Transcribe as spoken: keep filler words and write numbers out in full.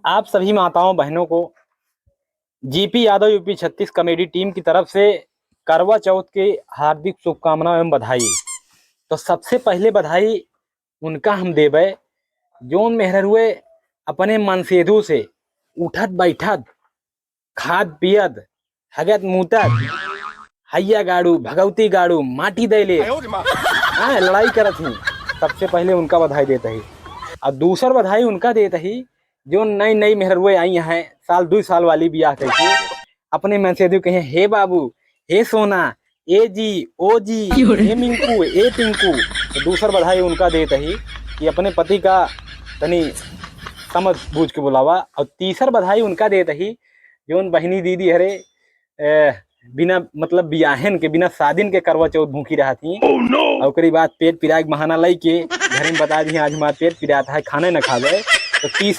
आप सभी माताओं बहनों को जीपी यादव यूपी छत्तीस कॉमेडी टीम की तरफ से करवा चौथ के हार्दिक शुभकामना एवं बधाई। तो सबसे पहले बधाई उनका हम देबे, जोन मेहररुए अपने मनसेधु से उठत बैठत, खाद पियत, हगत मूतत, हैया गाड़ू, भगवती गाड़ू, माटी दैले, हाँ, लड़ाई करत ही। सबसे पहले उनका बधाई देत ही। और दूसर बधाई उनका देत ही, जो नई नई मेहररुए आई हैं, साल दुई साल वाली बियाह कइके, अपने मनसेधु कहे, "हे बाबू, हे सोना, ए जी, ओ जी, ए मिंकू, ए पिंकू।" तो दूसर बधाई उनका देत ही कि अपने पति का तनी समझ बूझ के बुलावा। और तीसर बधाई उनका देत ही, जोन बहिनी दीदी हरे, ए, बिना मतलब बियाहन के, बिना शादिन के करवा चौथ भूखी रहत ही। और ओकरी बाद पेट पिराए के बहाना लइके घरे में बता दी, "आज हमार पेट पिरात है, खाने न खावे।" तो तीसर